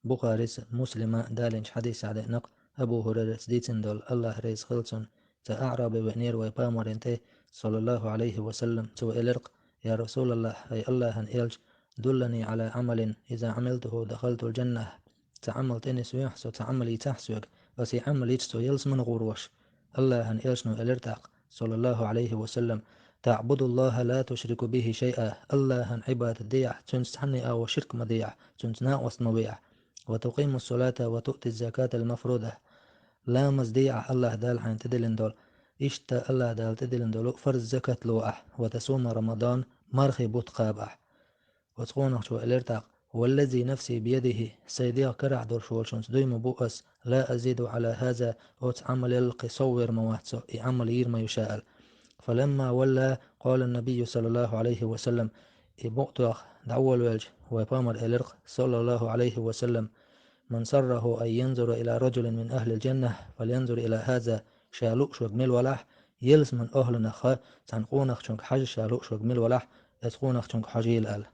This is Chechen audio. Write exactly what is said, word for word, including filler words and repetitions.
Бухарис, Муслима далинчу хьадисехь деана-кх, Абу Хурайрас дийцина долу, Аллах реза хила цунна, цхьа аъраби веанера вай Пайхамарна тӀе, саллаллаху Ӏалайхи ва саллам, цо элира-кх: «Я Расулаллах, хӀай Аллахьан элча, дуллани Ӏала Ӏамалин, иза Ӏамилтуху дахалтул джаннах». Цхьа Ӏамал тӀе нисвехь со, цхьа Ӏамал йийцахь соьга, аса и Ӏамал йича со ялсамане гӀур ву-аш. Аллахьан элчано элира тӀаккха, саллаллаху Ӏалайхи ва саллам: «ТаӀбудуллаха ла тушрику бихи шайъа». Аллахьан Ӏибадат деахь, цуьнца цхьанне а вон ширк ма деахь, цуьнца накъост ма веахь. «Ва тукъиму салата ва туъти закатал мафруда». Ламаз деахь Аллах Дала хьайна тӀедиллина долу. Иштта Аллах Дала тӀедиллина долу фарз закат лоахь. «Ва тасума Рамадан», мархи бутт кхабахь. Оцу къонахчо элира тӀаккха: «Валлази нафси биядихи, сайн дегӀ карахь долуш волчуьнца дуй ма бу ас, ла азиду Ӏала хаза, оцу Ӏамалел кхин сов вер ма вац со, и Ӏамал йийр ма ю ша», – аьлла. «Фаламма валла, къала набийю саллаллаху Ӏалайхи ва саллам», и букъ тоьхна дӀаволавелча, вай Пайхамар элира-кх, саллаллаху Ӏалайхи ва саллам: «Ман сарраху ан янзура ила раджулин мин ахлил джанна, фалянзур ила хаза». Ша лууш верг мила валахь, ялсаман охьланах цхьана къонахчуьнга хьажа ша лууш верг мила валахь, оцу къонахчуьнга хьожийла аьлла.